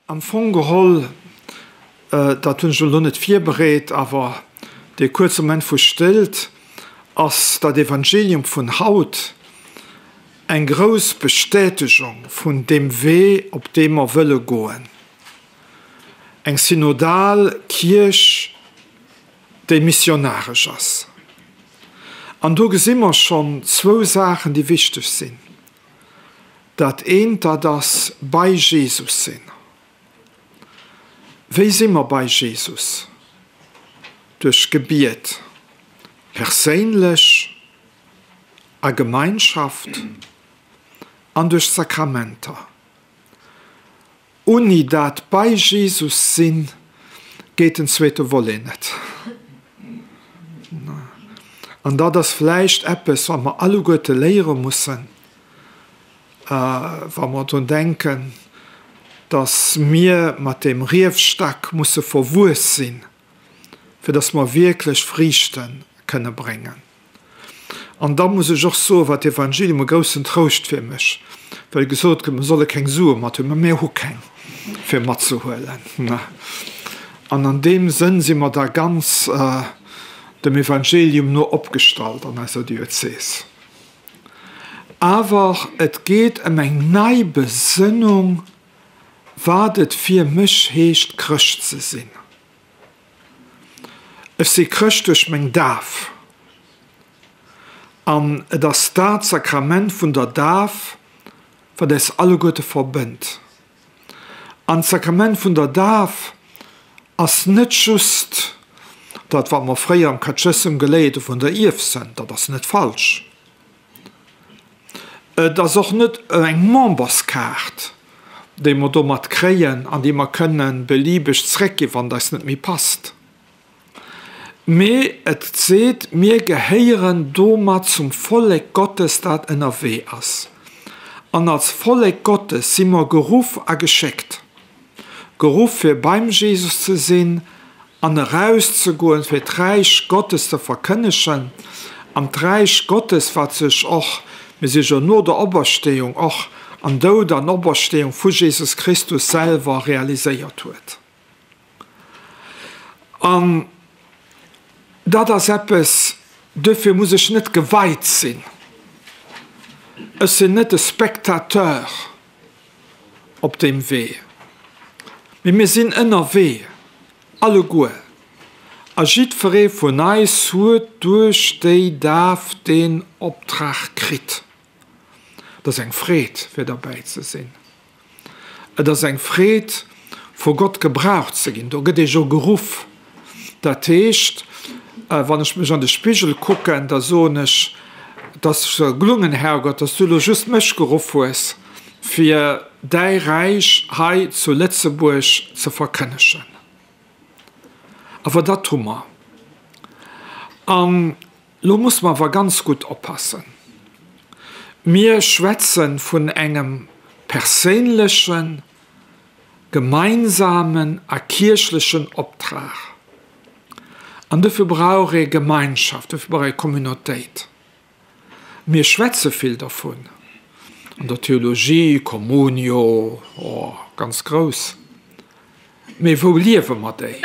Am Fong geholl, dat hunn ech elo net virbereet, awer dee kuerze Moment vu Stëllt ass dat Evangelium vun haut eng grouss Bestätegung vun deem Wee, op deem mer wëlle goen. Eng synodal Kierch, déi missionaresch ass. An do gesi mer schonn zwou Saachen, déi wichteg sinn. Dat eent, dat ass bei Jesus sinn. Wéi si mer bei Jesus? Duerch Gebiet, perséinlech, a Gemeinschaft an duerch d'Sakramenter. Unni dat bei Jesus sinn geet den zweete Volet net. An dat ass vläicht eppes, wat mer alleguerte léiere mussen, wa mer drun denken, dass mir mat deem Riefstack musse verwuess sinn, fir dass mer wierklech Friichte kënne bréngen. An da muss ech och soen, war d'Evangelium e groussen Trouscht fir mech, well gesot gëtt, mer solle keng Sue mathuelen, mä mir hu keng fir matzehuelen. An an deem Sënn si mer da ganz dem Evangelium no opgestallt an eiser Diözes. Awer et geet ëm eng nei Besënnung, wat et fir mech heescht, Chrëscht ze sinn. Ech si Chrëscht duerch meng Daf. An et ass dat Sakrament vun der Daf, wat äis alleguerte verbënnt. An d'Sakrament vun der Daf ass net just dat, wat mer fréier am Katechëssem geléiert hu vun der Ierfsënd, dat ass net falsch. Et ass och net eng Memberskaart, déi mer domat kréien an déi mer kënne beliebeg zréckginn, wann et eis net méi passt. Mee et seet, mir gehéieren domat zum Vollek Gottes, dat ënnerwee ass. An als Vollek Gottes si mer geruff a geschéckt. Geruff fir beim Jesus ze sinn an erauszegoen, fir d'Räich Gottes ze verkënnegen. An d'Räich Gottes, wat sech och, mir si jo no der Opersteeung, och an Doud an Opersteeung vu Jesus Christus selwer realiséiert huet. An dat ass eppes, duerfir muss ech net geweit sinn. Ech sinn net e Spectateur op deem Wee, mee mir sinn ënnerwee, alleguer. A jiddweree vun eis huet duerch déi Daf deen Optrag kritt. Et ass eng Freed, fir derbäi ze sinn. Et ass eng Freed, vu Gott gebraucht ze ginn. Do gëtt ee jo geruff. Dat heescht, wann ech mech an de Spigel kucken, da soen ech, Et ass gelungen, Herrgott, dass du elo just mech geruff hues, fir däi Räich hei zu Lëtzebuerg ze verkënnegen. Awer dat hu mer. An Lo musse mer awer ganz gutt oppassen. Mir schwätze vun engem perséinlechen, gemeinsamen a kierchlechen Optrag. An dofir brauch ee Gemeinschaft, dofir brauch ee Communautéit. Mir schwätze vill dervun an der Theologie, Communio, oh, ganz grouss. Mee wou liewe mer déi?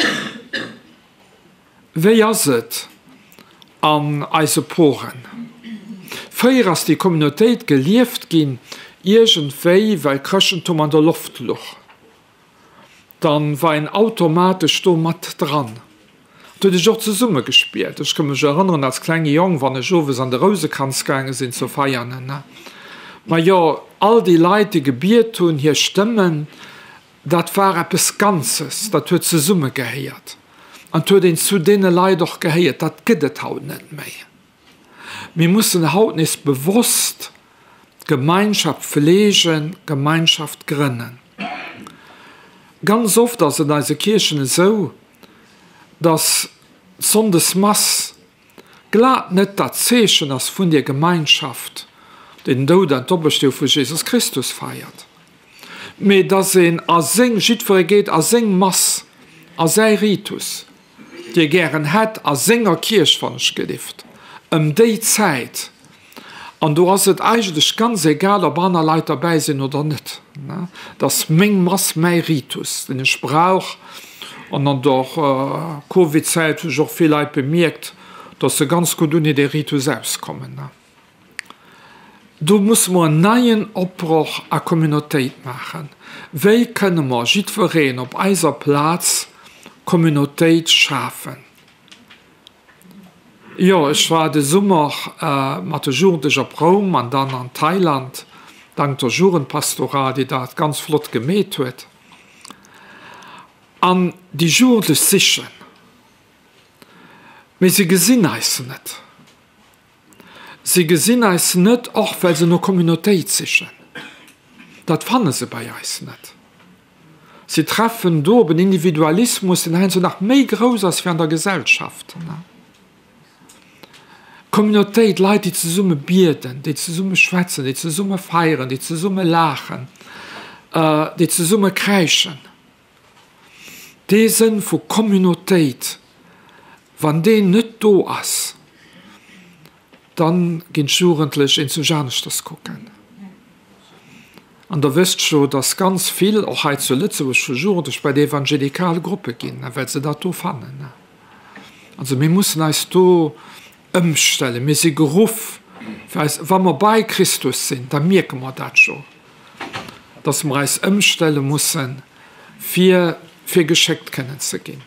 Wéi ass et an eise Poren? Fréier ass déi Communautéit gelieft ginn, iergendwéi well Chrëschtentum an der Loft luch. Dann war een automatesch do mat dran. Et huet ech och zesumme gespiert. Ech ka mech erënneren als klenge Jong, wann ech owes an de Rousekranz gaange sinn zu Veianen, majo all déi Leit déi gebiet hunn, hir Stëmmen, Dat war eppes Ganzes, dat huet zesummegehéiert an 't huet een zu deene Leit och gehéiert. Dat gëtt et haut net méi. Mir mussen haut nees bewosst Gemeinschaft fleegen, Gemeinschaft grënnen. Ganz oft ass et an eise Kierchen esou, dass d'Sonndesmass glat net dat Zeechen ass vun der Gemeinschaft, déi den Doud an d'Opersteeung vu Jesus Christus feiert, mee dass een a seng, jiddweree geet a seng Mass, a säi Ritus, déi e gären hätt a senger Kierch, wann ech gelift, ëm déi Zäit. An do ass et eigentlech ganz egal, ob aner Leit derbäi sinn oder net. Et ass meng Mass, mäi Ritus, deen ech brauch. An an der Covid-Zäit hu ech och vill Leit bemierkt, dass se ganz gutt ouni dee Ritus auskommen. Do musse mer en neien Opbroch a Communautéit maachen. Wéi kënne mer jiddwereen op eiser Plaz Communautéit schafen? Jo, ech war de Summer mat de Jugendlech op Roum an dann an Thailand, dank der Jugendpastoral, déi dat ganz flott gemeet huet. An déi Jugendlech sichen, mee se gesinn eis net. Se gesinn eis net, och well se no Communautéit sichen. Dat fanne se bei eis net. Si treffen do op en Individualismus, deen heiansdo nach méi grouss ass wéi an der Gesellschaft. Communautéit, Leit, déi zesumme bieden, déi zesumme schwätzen, déi zesumme feieren, déi zesumme laachen, déi zesumme kräischen. Dee Sënn vu Communautéit, wann deen net do ass, Dann ginn d'Jugendlech eenzesch aneschters kucken. An der wësst jo, dass ganz vill, och hei zu Lëtzebuerg, vu Jugendlech bei déi evangelikal Gruppe ginn, well se dat do fannen. Also mir mussen eis do ëmstellen. Mir si geruff, fir eis, wa mer bei Christus sinn, da mierke mer dat jo, dass mer eis ëmstelle mussen, fir fir geschéckt kënnen ze ginn.